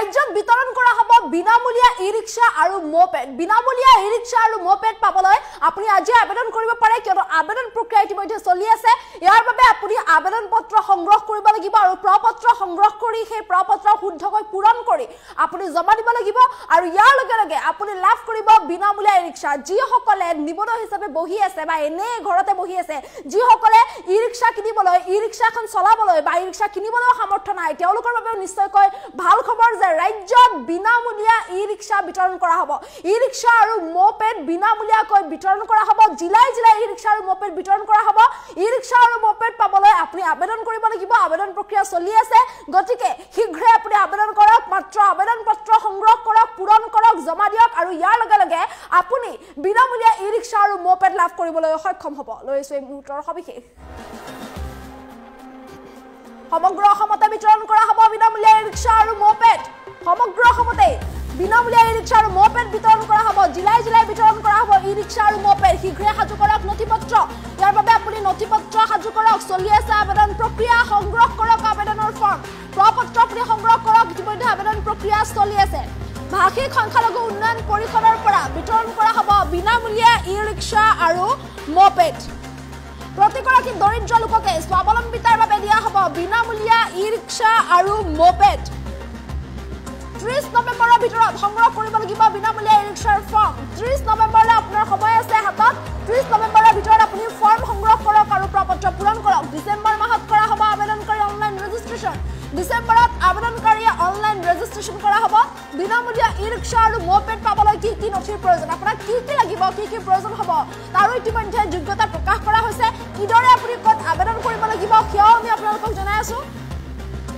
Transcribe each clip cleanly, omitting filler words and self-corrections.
ৰাজ্যত বিতৰণ কৰা হ'ব বিনামূলীয়া ই ৰিক্সা আৰু মপেড। বিনামূলীয়া ই ৰিক্সা আৰু মপেড পাবলৈ আপুনি আজি আবেদন কৰিব পাৰে, কিয়নো আবেদন প্ৰক্ৰিয়া ইতিমধ্যে চলি আছে। ইয়াৰ বাবে আপুনি আবেদন পত্ৰ সংগ্ৰহ কৰিব লাগিব আৰু প্ৰপত্ৰ সংগ্ৰহ কৰি সেই প্ৰপত্ৰ শুদ্ধকৈ পূৰণ কৰি আপুনি জমা দিব লাগিব আৰু ইয়াৰ লগে লগে আপুনি লাভ কৰিব বিনামূলীয়া ই ৰিক্সা। যিসকলে নিবনুৱা হিচাপে বহি আছে বা এনেই ঘৰতে বহি আছে, যিসকলে ই ৰিক্সা কিনিবলৈ, ই ৰিক্সাখন চলাবলৈ বা ই ৰিক্সা কিনিবলৈ সামৰ্থ্য নাই, তেওঁলোকৰ বাবেও নিশ্চয়কৈ ভাল খবৰ যে ৰাজ্যত বিনামূলীয়া ই ৰিক্সা বিতৰণ কৰা হ'ব। ই ৰিক্সা আৰু মপেড বিনামূলীয়াকৈ বিতৰণ কৰা হ'ব। জিলাই জিলাই ই ৰিক্সা আৰু মপেড বিতৰণ কৰা হ'ব। ই ৰিক্সা আৰু মপেড পাবলৈ আপুনি আবেদন কৰিব লাগিব। আবেদন প্ৰক্ৰিয়া চলি আছে, গতিকে শীঘ্ৰে আপুনি আবেদন কৰক। মাত্ৰ আবেদন পত্ৰ সংগ্ৰহ কৰক, পূৰণ কৰক, জমা দিয়ক আৰু ইয়াৰ লগে লগে আপুনি বিনামূলীয়া ই ৰিক্সা আৰু মপেড লাভ কৰিবলৈ সক্ষম হ'ব। লৈছো এই মুহূৰ্তৰ সবিশেষ। সমগ্ৰ অসমতে বিতৰণ কৰা হ'ব বিনামূলীয়া ই ৰিক্সা আৰু মপেড। সমগ্ৰ অসমতে বিনামূলীয়া ই ৰিক্সা আৰু মপেড বিতৰণ কৰা হ'ব। জিলাই জিলাই বিতৰণ কৰা হ'ব ই ৰিক্সা আৰু মপেড। শীঘ্ৰে সাজু কৰক নথি পত্ৰ। ইয়াৰ বাবে আপুনি নথি পত্ৰ সাজু কৰক। চলি আছে আবেদন প্ৰক্ৰিয়া, সংগ্ৰহ কৰক আবেদনৰ ফৰ্ম, প্ৰপত্ৰ আপুনি সংগ্ৰহ কৰক। ইতিমধ্যে আবেদন প্ৰক্ৰিয়া চলি আছে। ভাষিক সংখ্যালঘু উন্নয়ন পৰিষদৰ পৰা বিতৰণ কৰা হ'ব বিনামূলীয়া ই ৰিক্সা আৰু মপেড। প্ৰতিগৰাকী দৰিদ্ৰ লোককে স্বাৱলম্বিতাৰ বাবে দিয়া হ'ব বিনামূলীয়া ই ৰিক্সা আৰু মপেড। 30 নৱেম্বৰৰ ভিতৰত সংগ্ৰহ কৰিব লাগিব বিনামূলীয়া ই ৰিক্সাৰ ফৰ্ম। 30 নৱেম্বৰলৈ আপোনাৰ সময় আছে হাতত। 30 নৱেম্বৰৰ ভিতৰত আপুনি ফৰ্ম সংগ্ৰহ কৰক আৰু প্ৰপত্ৰ পূৰণ কৰক। ডিচেম্বৰ মাহত কৰা হ'ব আবেদনকাৰী অনলাইন ৰেজিষ্ট্ৰেশ্যন। ডিচেম্বৰত আবেদনকাৰীয়ে অনলাইন ৰেজিষ্ট্ৰেশ্যন কৰা হ'ব। বিনামূলীয়া ই ৰিক্সা আৰু মপেড পাবলৈ কি কি নথিৰ প্ৰয়োজন, আপোনাক কি কি লাগিব, কি কি প্ৰয়োজন হ'ব, তাৰো ইতিমধ্যে যোগ্যতা প্ৰকাশ কৰা হৈছে। কিদৰে আপুনি ক'ত আবেদন কৰিব লাগিব সেয়াও আমি আপোনালোকক জনাই আছোঁ।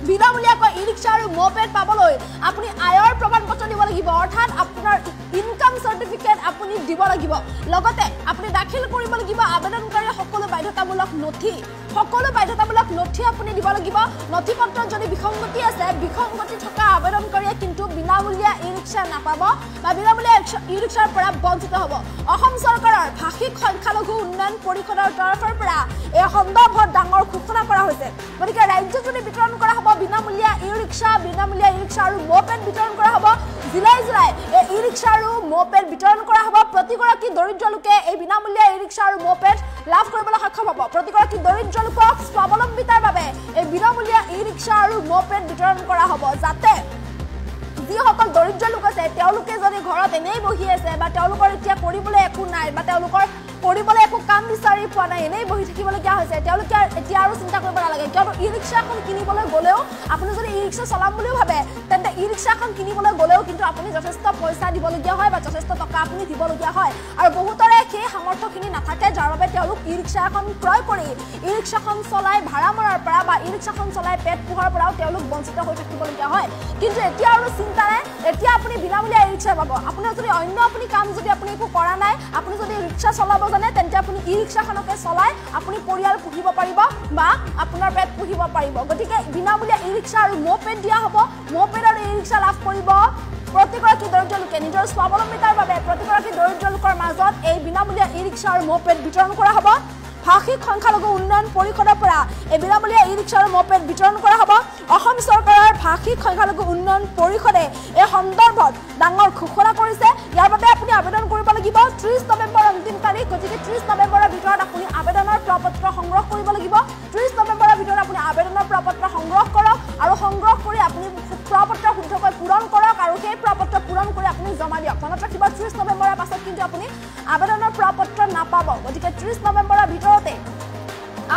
বিনামূলীয়াকৈ ই ৰিক্সা আৰু মপেড পাবলৈ আপুনি আয়ৰ প্ৰমাণ পত্ৰ দিব লাগিব, অৰ্থাৎ আপোনাৰ ইনকাম চাৰ্টিফিকেট আপুনি দিব লাগিব। লগতে আপুনি দাখিল কৰিব লাগিব আবেদনকাৰীৰ সকলো বাধ্যতামূলক নথি। সকলো বাধ্যতামূলক নথি আপুনি দিব লাগিব। নথি পত্ৰত যদি বিসংগতি আছে, বিসংগতি থকা আবেদনকাৰীয়ে কিন্তু বিনামূলীয়া ই ৰিক্সা নাপাব বা বিনামূলীয়া ই ৰিক্সাৰ পৰা বঞ্চিত হ'ব। অসম চৰকাৰৰ ভাষিক সংখ্যালঘু উন্নয়ন পৰিষদৰ তৰফৰ পৰা এই সন্দৰ্ভত ডাঙৰ ঘোষণা কৰা হৈছে। গতিকে ৰাজ্যজুৰি বিতৰণ কৰা হ'ব বিনামূলীয়া ই ৰিক্সা। বিনামূলীয়া ই ৰিক্সা আৰু মপেড বিতৰণ কৰা হ'ব। জিলাই জিলাই এই ই ৰিক্সা আৰু মপেড বিতৰণ কৰা হ'ব। প্ৰতিগৰাকী দৰিদ্ৰ লোকে এই বিনামূলীয়া ই ৰিক্সা আৰু মপেড লাভ কৰিবলৈ সক্ষম হ'ব। প্ৰতিগৰাকী দৰিদ্ৰ লোকক স্বাৱলম্বিতাৰ বাবে এই বিনামূলীয়া ই ৰিক্সা আৰু মপেড বিতৰণ কৰা হ'ব, যাতে যিসকল দৰিদ্ৰ লোক আছে তেওঁলোকে যদি ঘৰত এনেই বহি আছে বা তেওঁলোকৰ এতিয়া কৰিবলৈ একো নাই বা তেওঁলোকৰ কৰিবলৈ একো কাম বিচাৰি পোৱা নাই, এনেই বহি থাকিবলগীয়া হৈছে, তেওঁলোকে এতিয়া আৰু চিন্তা কৰিব নালাগে। কিয়নো ই ৰিক্সা এখন কিনিবলৈ গ'লেও আপুনি যদি ই ৰিক্সা চলাম বুলিও ভাবে, তেন্তে ই ৰিক্সা এখন কিনিবলৈ গ'লেও কিন্তু আপুনি যথেষ্ট পইচা দিবলগীয়া হয় বা যথেষ্ট টকা আপুনি দিবলগীয়া হয় আৰু বহুতৰে সেই সামৰ্থ্যখিনি নাথাকে, যাৰ বাবে তেওঁলোক ই ৰিক্সা এখন ক্ৰয় কৰি ই ৰিক্সাখন চলাই ভাড়া মৰাৰ পৰা বা ই ৰিক্সাখন চলাই পেট পোহাৰ পৰাও তেওঁলোক বঞ্চিত হৈ থাকিবলগীয়া হয়। কিন্তু এতিয়া আৰু চিন্তা নাই, এতিয়া আপুনি বিনামূলীয়া ই ৰিক্সা পাব। আপোনাৰ যদি অন্য আপুনি কাম যদি আপুনি একো কৰা নাই, আপুনি যদি ৰিক্সা চলাব জানে, তেন্তে আপুনি ই ৰিক্সাখনকে চলাই আপুনি পৰিয়াল পুহিব পাৰিব বা আপোনাৰ পেট পুহিব পাৰিব। গতিকে বিনামূলীয়া ই ৰিক্সা আৰু মপেড দিয়া হ'ব। মপেড আৰু ই ৰিক্সা লাভ কৰিব প্ৰতিগৰাকী দৰিদ্ৰ লোকে। নিজৰ স্বাৱলম্বিতাৰ বাবে প্ৰতিগৰাকী দৰিদ্ৰ লোকৰ মাজত এই বিনামূলীয়া ই ৰিক্সা আৰু মপেড বিতৰণ কৰা হ'ব। ভাষিক সংখ্যালঘু উন্নয়ন পৰিষদৰ পৰা এই বিনামূলীয়া ই ৰিক্সা আৰু মপেড বিতৰণ কৰা হ'ব। অসম চৰকাৰৰ ভাষিক সংখ্যালঘু উন্নয়ন পৰিষদে এই সন্দৰ্ভত ডাঙৰ ঘোষণা কৰিছে। ইয়াৰ বাবে আপুনি আবেদন কৰিব লাগিব। 30 নৱেম্বৰ অন্তিম তাৰিখ, গতিকে 30 নৱেম্বৰৰ ভিতৰত আপুনি আবেদনৰ প্ৰপত্ৰ সংগ্ৰহ কৰিব লাগিব। 30 নৱেম্বৰৰ ভিতৰত আপুনি আবেদনৰ প্ৰপত্ৰ সংগ্ৰহ কৰক আৰু সংগ্ৰহ কৰি আপুনি প্ৰপত্ৰ শুদ্ধকৈ পূৰণ কৰক আৰু সেই প্ৰপত্ৰ পূৰণ কৰি আপুনি জমা দিয়ক। মনত ৰাখিব, 30 নৱেম্বৰৰ পাছত কিন্তু আপুনি আবেদনৰ প্ৰপত্ৰ নাপাব। গতিকে 30 নৱেম্বৰৰ ভিতৰতে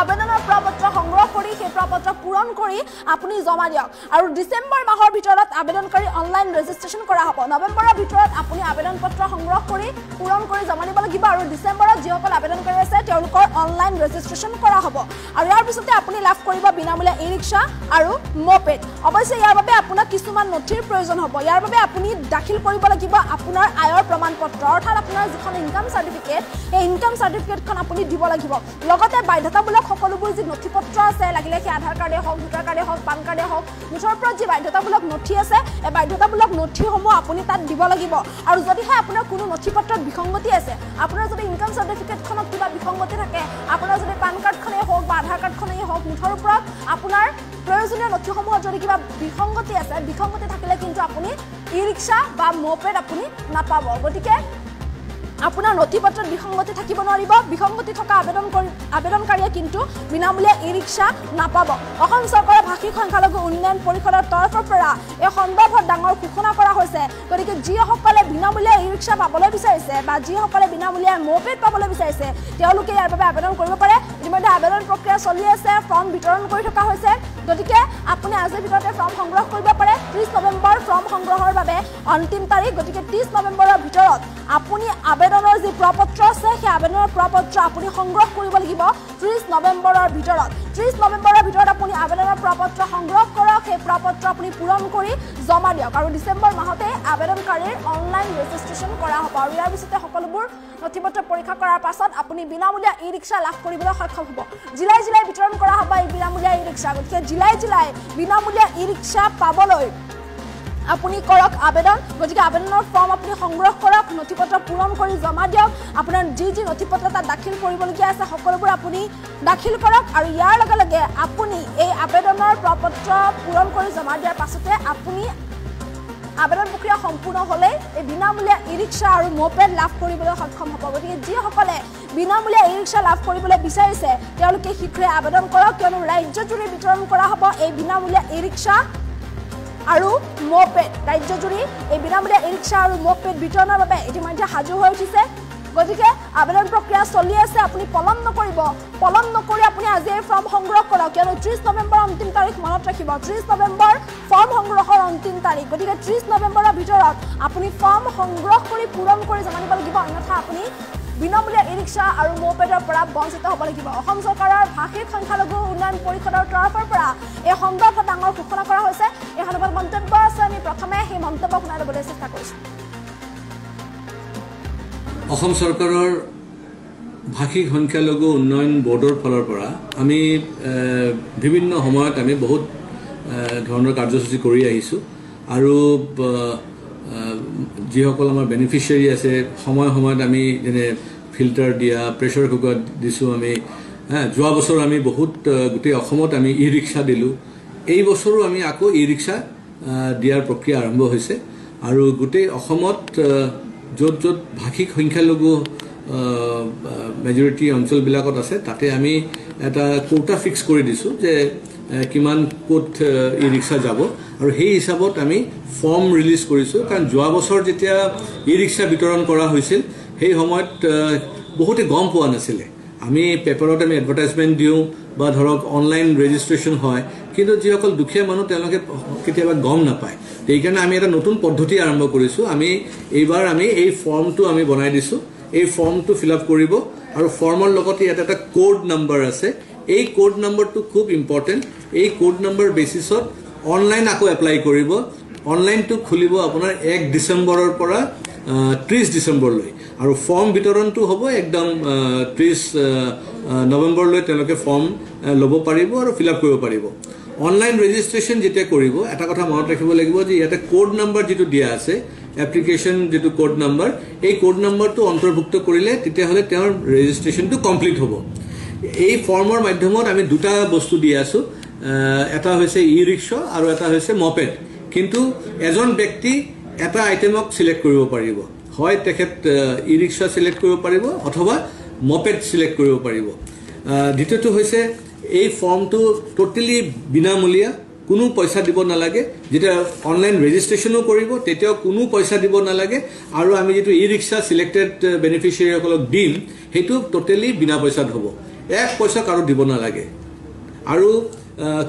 আবেদনৰ প্ৰপত্ৰ সংগ্ৰহ কৰি সেই প্ৰপত্ৰ পূৰণ কৰি আপুনি জমা দিয়ক আৰু ডিচেম্বৰ মাহৰ ভিতৰত আবেদনকাৰী অনলাইন ৰেজিষ্ট্ৰেশ্যন কৰা হ'ব। নৱেম্বৰৰ ভিতৰত আপুনি আবেদন পত্ৰ সংগ্ৰহ কৰি পূৰণ কৰি জমা দিব লাগিব আৰু ডিচেম্বৰত যিসকল আবেদনকাৰী আছে তেওঁলোকৰ অনলাইন ৰেজিষ্ট্ৰেশ্যন কৰা হ'ব আৰু ইয়াৰ পিছতে আপুনি লাভ কৰিব বিনামূলীয়া ই ৰিক্সা আৰু মপেড। অৱশ্যে ইয়াৰ বাবে আপোনাক কিছুমান নথিৰ প্ৰয়োজন হ'ব। ইয়াৰ বাবে আপুনি দাখিল কৰিব লাগিব আপোনাৰ আয়ৰ প্ৰমাণ পত্ৰ, অৰ্থাৎ আপোনাৰ যিখন ইনকাম চাৰ্টিফিকেট, সেই ইনকাম চাৰ্টিফিকেটখন আপুনি দিব লাগিব। লগতে বাধ্যতামূলক সকলোবোৰ যি নথি পত্ৰ আছে, লাগিলে সেই আধাৰ কাৰ্ডে হওক, ভোটাৰ কাৰ্ডে হওক, পান কাৰ্ডে হওক, মুঠৰ ওপৰত যি বাধ্যতামূলক নথি আছে এই বাধ্যতামূলক নথিসমূহ আপুনি তাত দিব লাগিব। আৰু যদিহে আপোনাৰ কোনো নথি পত্ৰত বিসংগতি আছে, আপোনাৰ যদি ইনকাম চাৰ্টিফিকেটখনত কিবা বিসংগতি থাকে, আপোনাৰ যদি পান কাৰ্ডখনেই হওক বা আধাৰ কাৰ্ডখনেই হওক, মুঠৰ ওপৰত আপোনাৰ প্ৰয়োজনীয় নথিসমূহত যদি কিবা বিসংগতি আছে, বিসংগতি থাকিলে কিন্তু আপুনি ই ৰিক্সা বা মপেড আপুনি নাপাব। গতিকে আপোনাৰ নথি পত্ৰত বিসংগতি থাকিব নোৱাৰিব। বিসংগতি থকা আবেদনকাৰীয়ে কিন্তু বিনামূলীয়া ই ৰিক্সা নাপাব। অসম চৰকাৰৰ ভাষিক সংখ্যালঘু উন্নয়ন পৰিষদৰ তৰফৰ পৰা এই সন্দৰ্ভত ডাঙৰ ঘোষণা কৰা হৈছে। গতিকে যিসকলে বিনামূলীয়া ই ৰিক্সা পাবলৈ বিচাৰিছে বা যিসকলে বিনামূলীয়া মপেড পাবলৈ বিচাৰিছে তেওঁলোকে ইয়াৰ বাবে আবেদন কৰিব পাৰে। ইতিমধ্যে আবেদন প্ৰক্ৰিয়া চলি আছে, ফৰ্ম বিতৰণ কৰি থকা হৈছে। গতিকে আপুনি আজিৰ ভিতৰতে ফৰ্ম সংগ্ৰহ কৰিব পাৰে। 30 নৱেম্বৰ ফৰ্ম সংগ্ৰহৰ বাবে অন্তিম তাৰিখ। গতিকে 30 নৱেম্বৰৰ ভিতৰত আপুনি আবেদনৰ যি প্ৰপত্ৰ আছে সেই আবেদনৰ প্ৰপত্ৰ আপুনি সংগ্ৰহ কৰিব লাগিব 30 নৱেম্বৰৰ ভিতৰত। 30 নৱেম্বৰৰ ভিতৰত আপুনি আবেদনৰ প্ৰপত্ৰ সংগ্ৰহ কৰক, সেই প্ৰপত্ৰ আপুনি পূৰণ কৰি জমা দিয়ক আৰু ডিচেম্বৰ মাহতে আবেদনকাৰীৰ অনলাইন ৰেজিষ্ট্ৰেশ্যন কৰা হ'ব। আৰু ইয়াৰ পিছতে সকলোবোৰ নথিপত্ৰ পৰীক্ষা কৰাৰ পাছত আপুনি বিনামূলীয়া ই ৰিক্সা লাভ কৰিবলৈ সক্ষম হ'ব। জিলাই জিলাই বিতৰণ কৰা হ'ব এই বিনামূলীয়া ই ৰিক্সা। গতিকে জিলাই জিলাই বিনামূলীয়া ই ৰিক্সা পাবলৈ আপুনি কৰক আবেদন। গতিকে আবেদনৰ ফৰ্ম আপুনি সংগ্ৰহ কৰক, নথিপত্ৰ পূৰণ কৰি জমা দিয়ক। আপোনাৰ যি যি নথিপত্ৰ তাত দাখিল কৰিবলগীয়া আছে সকলোবোৰ আপুনি দাখিল কৰক আৰু ইয়াৰ লগে লগে আপুনি এই আবেদনৰ প্ৰপত্ৰ পূৰণ কৰি জমা দিয়াৰ পাছতে আপুনি আবেদন প্ৰক্ৰিয়া সম্পূৰ্ণ হ'লে এই বিনামূলীয়া ই ৰিক্সা আৰু মপেড লাভ কৰিবলৈ সক্ষম হ'ব। গতিকে যিসকলে বিনামূলীয়া ই ৰিক্সা লাভ কৰিবলৈ বিচাৰিছে তেওঁলোকে শীঘ্ৰে আবেদন কৰক, কিয়নো ৰাজ্যজুৰি বিতৰণ কৰা হ'ব এই বিনামূলীয়া ই ৰিক্সা আৰু মপেড। ৰাজ্যজুৰি এই বিনামূলীয়া ই ৰিক্সা আৰু মপেড বিতৰণৰ বাবে ইতিমধ্যে সাজু হৈ উঠিছে। গতিকে আবেদন প্ৰক্ৰিয়া চলি আছে, আপুনি পলম নকৰিব। পলম নকৰি আপুনি আজি এই ফৰ্ম সংগ্ৰহ কৰক, কিয়নো 30 নৱেম্বৰ অন্তিম তাৰিখ মনত ৰাখিব। 30 নৱেম্বৰ ফৰ্ম সংগ্ৰহৰ অন্তিম তাৰিখ। গতিকে 30 নৱেম্বৰৰ ভিতৰত আপুনি ফৰ্ম সংগ্ৰহ কৰি পূৰণ কৰি জমা দিব লাগিব, অন্যথা আপুনি বিনামূলীয়া ই ৰিক্সা আৰু মপেডৰ পৰা বঞ্চিত হ'ব লাগিব। অসম চৰকাৰৰ ভাষিক সংখ্যালঘু উন্নয়ন পৰিষদৰ তৰফৰ পৰা এই সন্দৰ্ভত ডাঙৰ ঘোষণা কৰা হৈছে। এই সন্দৰ্ভত মন্তব্য আছে, আমি প্ৰথমে সেই মন্তব্য শুনাই ল'বলৈ চেষ্টা কৰিছোঁ। অসম চৰকাৰৰ ভাষিক সংখ্যালঘু উন্নয়ন বৰ্ডৰ ফালৰ পৰা আমি বিভিন্ন সময়ত আমি বহুত ধৰণৰ কাৰ্যসূচী কৰি আহিছোঁ আৰু যিসকল আমাৰ বেনিফিচিয়াৰী আছে সময় সময়ত আমি যেনে ফিল্টাৰ দিয়া, প্ৰেছাৰ কুকাৰ দিছোঁ আমি। যোৱা বছৰ আমি বহুত গোটেই অসমত আমি ই ৰিক্সা দিলোঁ। এই বছৰো আমি আকৌ ই ৰিক্সা দিয়াৰ প্ৰক্ৰিয়া আৰম্ভ হৈছে আৰু গোটেই অসমত য'ত য'ত ভাষিক সংখ্যালঘু মেজৰিটি অঞ্চলবিলাকত আছে তাতে আমি এটা কোটা ফিক্স কৰি দিছোঁ যে কিমান ক'ত ই ৰিক্সা যাব আৰু সেই হিচাপত আমি ফৰ্ম ৰিলিজ কৰিছোঁ। কাৰণ যোৱা বছৰ যেতিয়া ই ৰিক্সা বিতৰণ কৰা হৈছিল সেই সময়ত বহুতে গম পোৱা নাছিলে। আমি পেপাৰত আমি এডভাৰটাইজমেণ্ট দিওঁ বা ধৰক অনলাইন ৰেজিষ্ট্ৰেশ্যন হয়, কিন্তু যিসকল দুখীয়া মানুহ তেওঁলোকে কেতিয়াবা গম নাপায়। সেইকাৰণে আমি এটা নতুন পদ্ধতি আৰম্ভ কৰিছোঁ। আমি এইবাৰ আমি এই ফৰ্মটো আমি বনাই দিছোঁ। এই ফৰ্মটো ফিল আপ কৰিব আৰু ফৰ্মৰ লগতে ইয়াত এটা কোড নম্বৰ আছে। এই কোড নম্বৰটো খুব ইম্পৰ্টেণ্ট। এই কোড নম্বৰ বেচিছত অনলাইন আকৌ এপ্লাই কৰিব। অনলাইনটো খুলিব আপোনাৰ 1 ডিচেম্বৰৰ পৰা 30 ডিচেম্বৰলৈ আৰু ফৰ্ম বিতৰণটো হ'ব একদম 30 নৱেম্বৰলৈ তেওঁলোকে ফৰ্ম ল'ব পাৰিব আৰু ফিল আপ কৰিব পাৰিব। অনলাইন ৰেজিষ্ট্ৰেশ্যন যেতিয়া কৰিব এটা কথা মনত ৰাখিব লাগিব যে ইয়াতে কোড নম্বৰ যিটো দিয়া আছে, এপ্লিকেশ্যন যিটো কোড নম্বৰ, এই কোড নম্বৰটো অন্তৰ্ভুক্ত কৰিলে তেতিয়াহ'লে তেওঁৰ ৰেজিষ্ট্ৰেশ্যনটো কমপ্লিট হ'ব। এই ফৰ্মৰ মাধ্যমত আমি দুটা বস্তু দি আছোঁ, এটা হৈছে ই ৰিক্সা আৰু এটা হৈছে মপেড। কিন্তু এজন ব্যক্তি এটা আইটেমক চিলেক্ট কৰিব পাৰিব, হয় তেখেত ই ৰিক্সা চিলেক্ট কৰিব পাৰিব অথবা মপেড চিলেক্ট কৰিব পাৰিব। দ্বিতীয়টো হৈছে এই ফৰ্মটো টোটেলি বিনামূলীয়া, কোনো পইচা দিব নালাগে। যেতিয়া অনলাইন ৰেজিষ্ট্ৰেশ্যনো কৰিব তেতিয়াও কোনো পইচা দিব নালাগে আৰু আমি যিটো ই ৰিক্সা চিলেক্টেড বেনিফিচিয়াৰীসকলক দিম সেইটো টোটেলি বিনা পইচাত হ'ব, এক পইচা কাৰো দিব নালাগে। আৰু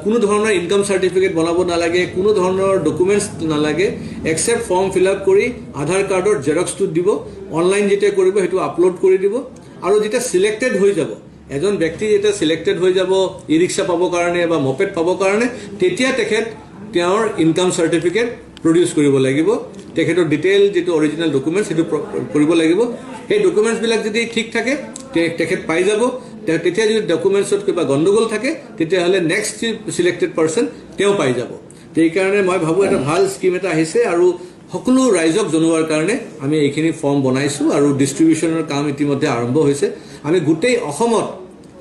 কোনো ধৰণৰ ইনকাম চাৰ্টিফিকেট বনাব নালাগে, কোনো ধৰণৰ ডকুমেণ্টছ নালাগে, একচেপ্ট ফৰ্ম ফিল আপ কৰি আধাৰ কাৰ্ডৰ জেৰক্সটো দিব, অনলাইন যেতিয়া কৰিব সেইটো আপলোড কৰি দিব আৰু যেতিয়া চিলেক্টেড হৈ যাব, এজন ব্যক্তি যেতিয়া চিলেক্টেড হৈ যাব ই ৰিক্সা পাবৰ কাৰণে বা মপেড পাবৰ কাৰণে, তেতিয়া তেখেত তেওঁৰ ইনকাম চাৰ্টিফিকেট প্ৰডিউচ কৰিব লাগিব, তেখেতৰ ডিটেইল যিটো অৰিজিনেল ডকুমেণ্টছ সেইটো কৰিব লাগিব। সেই ডকুমেণ্টছবিলাক যদি ঠিক থাকে তেখেত পাই যাব। তেতিয়া যদি ডকুমেণ্টছত কিবা গণ্ডগোল থাকে তেতিয়াহ'লে নেক্সট চিলেক্টেড পাৰ্চন তেওঁ পাই যাব। সেইকাৰণে মই ভাবোঁ এটা ভাল স্কীম এটা আহিছে আৰু সকলো ৰাইজক জনোৱাৰ কাৰণে আমি এইখিনি ফৰ্ম বনাইছোঁ আৰু ডিষ্ট্ৰিবিউশ্যনৰ কাম ইতিমধ্যে আৰম্ভ হৈছে। আমি গোটেই অসমত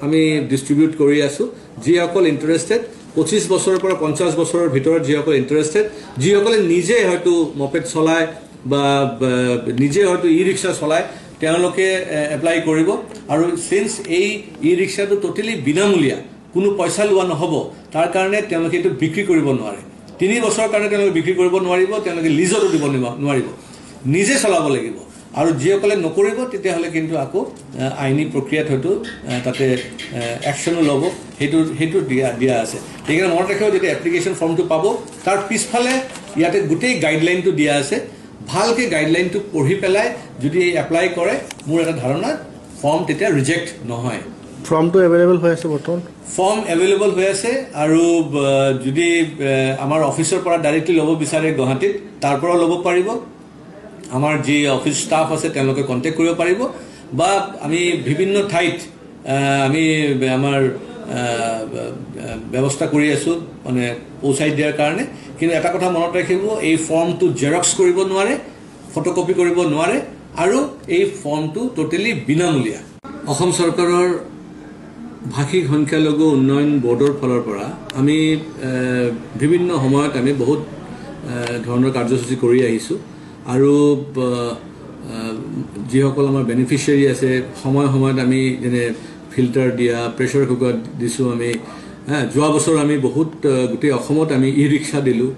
আমি ডিষ্ট্ৰিবিউট কৰি আছোঁ। যিসকল ইণ্টাৰেষ্টেড 25 বছৰৰ পৰা 50 বছৰৰ ভিতৰত যিসকল ইণ্টাৰেষ্টেড, যিসকলে নিজে হয়তো মপেড চলায় বা নিজে হয়তো ই ৰিক্সা চলায়, তেওঁলোকে এপ্লাই কৰিব। আৰু চিন্স এই ই ৰিক্সাটো টোটেলি বিনামূলীয়া, কোনো পইচা লোৱা নহ'ব, তাৰ কাৰণে তেওঁলোকে এইটো বিক্ৰী কৰিব নোৱাৰে। 3 বছৰৰ কাৰণে তেওঁলোকে বিক্ৰী কৰিব নোৱাৰিব, তেওঁলোকে লিজতো দিব নোৱাৰিব, নিজে চলাব লাগিব। আৰু যিসকলে নকৰিব তেতিয়াহ'লে কিন্তু আকৌ আইনী প্ৰক্ৰিয়াত হয়তো তাতে একশ্যনো ল'ব, সেইটো দিয়া আছে। সেইকাৰণে মনত ৰাখিব, যেতিয়া এপ্লিকেশ্যন ফৰ্মটো পাব তাৰ পিছফালে ইয়াতে গোটেই গাইডলাইনটো দিয়া আছে। ভালকৈ গাইডলাইনটো পঢ়ি পেলাই যদি এপ্লাই কৰে, মোৰ এটা ধাৰণা ফৰ্ম তেতিয়া ৰিজেক্ট নহয়। ফৰ্মটো এভেইলেবল হৈ আছে বৰ্তমান? ফৰ্ম এভেইলেবল হৈ আছে। আৰু যদি আমাৰ অফিচৰ পৰা ডাইৰেক্টলি ল'ব বিচাৰে গুৱাহাটীত, তাৰ পৰাও ল'ব পাৰিব। আমাৰ যি অফিচ ষ্টাফ আছে তেওঁলোকে কণ্টেক্ট কৰিব পাৰিব, বা আমি বিভিন্ন ঠাইত আমি আমাৰ ব্যৱস্থা কৰি আছোঁ মানে পৌঁচাই দিয়াৰ কাৰণে। কিন্তু এটা কথা মনত ৰাখিব, এই ফৰ্মটো জেৰক্স কৰিব নোৱাৰে, ফটোকপি কৰিব নোৱাৰে, আৰু এই ফৰ্মটো টোটেলি বিনামূলীয়া। অসম চৰকাৰৰ ভাষিক সংখ্যালঘু উন্নয়ন বৰ্ডৰ ফালৰ পৰা আমি বিভিন্ন সময়ত আমি বহুত ধৰণৰ কাৰ্যসূচী কৰি আহিছোঁ। আৰু যিসকল আমাৰ বেনিফিচিয়াৰী আছে, সময় সময়ত আমি যেনে ফিল্টাৰ দিয়া, প্ৰেছাৰ কুকাৰ দিছোঁ আমি। যোৱা বছৰ আমি বহুত গোটেই অসমত আমি ই ৰিক্সা দিলোঁ।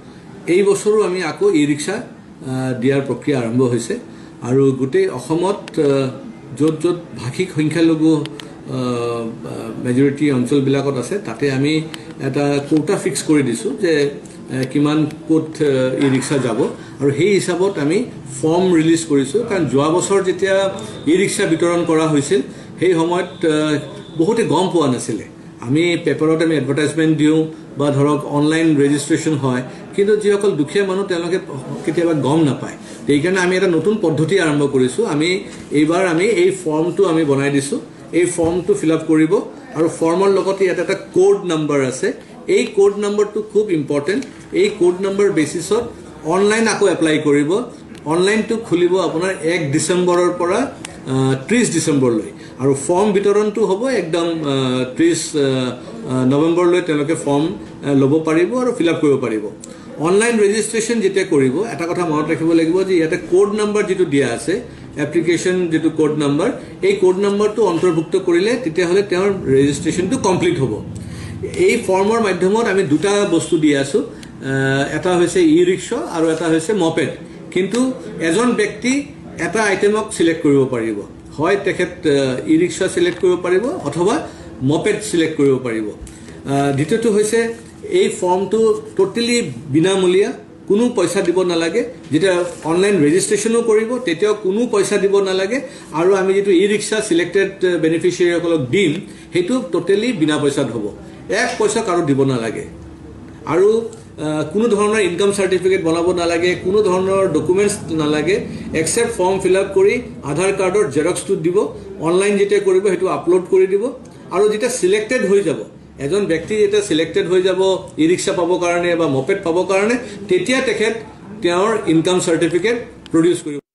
এই বছৰো আমি আকৌ ই ৰিক্সা দিয়াৰ প্ৰক্ৰিয়া আৰম্ভ হৈছে। আৰু গোটেই অসমত য'ত য'ত ভাষিক সংখ্যালঘু মেজৰিটি অঞ্চলবিলাকত আছে, তাতে আমি এটা কোটা ফিক্স কৰি দিছোঁ যে কিমান ক'ত ই ৰিক্সা যাব, আৰু সেই হিচাপত আমি ফৰ্ম ৰিলিজ কৰিছোঁ। কাৰণ যোৱা বছৰ যেতিয়া ই ৰিক্সা বিতৰণ কৰা হৈছিল, সেই সময়ত বহুতে গম পোৱা নাছিলে। আমি পেপাৰত আমি এডভাৰটাইজমেণ্ট দিওঁ বা ধৰক অনলাইন ৰেজিষ্ট্ৰেশ্যন হয়, কিন্তু যিসকল দুখীয়া মানুহ তেওঁলোকে কেতিয়াবা গম নাপায়। সেইকাৰণে আমি এটা নতুন পদ্ধতি আৰম্ভ কৰিছোঁ। আমি এইবাৰ আমি এই ফৰ্মটো আমি বনাই দিছোঁ। এই ফৰ্মটো ফিল আপ কৰিব, আৰু ফৰ্মৰ লগতে ইয়াত এটা কোড নম্বৰ আছে। এই কোড নম্বৰটো খুব ইম্পৰ্টেণ্ট। এই কোড নম্বৰ বেচিছত অনলাইন আকৌ এপ্লাই কৰিব। অনলাইনটো খুলিব আপোনাৰ 1 ডিচেম্বৰৰ পৰা 30 ডিচেম্বৰলৈ, আৰু ফৰ্ম বিতৰণটো হ'ব একদম 30 নৱেম্বৰলৈ তেওঁলোকে ফৰ্ম ল'ব পাৰিব আৰু ফিল আপ কৰিব পাৰিব। অনলাইন ৰেজিষ্ট্ৰেশ্যন যেতিয়া কৰিব, এটা কথা মনত ৰাখিব লাগিব যে ইয়াতে কোড নম্বৰ যিটো দিয়া আছে, এপ্লিকেশ্যন যিটো কোড নম্বৰ, এই কোড নম্বৰটো অন্তৰ্ভুক্ত কৰিলে তেতিয়াহ'লে তেওঁৰ ৰেজিষ্ট্ৰেশ্যনটো কমপ্লিট হ'ব। এই ফৰ্মৰ মাধ্যমত আমি দুটা বস্তু দি আছোঁ, এটা হৈছে ই ৰিক্সা আৰু এটা হৈছে মপেড। কিন্তু এজন ব্যক্তি এটা আইটেমক চিলেক্ট কৰিব পাৰিব, হয় তেখেত ই ৰিক্সা চিলেক্ট কৰিব পাৰিব অথবা মপেড চিলেক্ট কৰিব পাৰিব। দ্বিতীয়টো হৈছে এই ফৰ্মটো টোটেলি বিনামূলীয়া, কোনো পইচা দিব নালাগে। যেতিয়া অনলাইন ৰেজিষ্ট্ৰেশ্যনো কৰিব তেতিয়াও কোনো পইচা দিব নালাগে। আৰু আমি যিটো ই ৰিক্সা চিলেক্টেড বেনিফিচিয়াৰীসকলক দিম, সেইটো টোটেলি বিনা পইচাত হ'ব, এক পইচা কাৰো দিব নালাগে। আৰু কোনো ধৰণৰ ইনকাম চাৰ্টিফিকেট বনাব নালাগে, কোনো ধৰণৰ ডকুমেণ্টছ নালাগে, একচেপ্ট ফৰ্ম ফিল আপ কৰি আধাৰ কাৰ্ডৰ জেৰক্সটো দিব, অনলাইন যেতিয়া কৰিব সেইটো আপলোড কৰি দিব। আৰু যেতিয়া চিলেক্টেড হৈ যাব, এজন ব্যক্তি যেতিয়া চিলেক্টেড হৈ যাব ই ৰিক্সা পাবৰ কাৰণে বা মপেড পাবৰ কাৰণে, তেতিয়া তেখেত তেওঁৰ ইনকাম চাৰ্টিফিকেট প্ৰডিউচ কৰিব।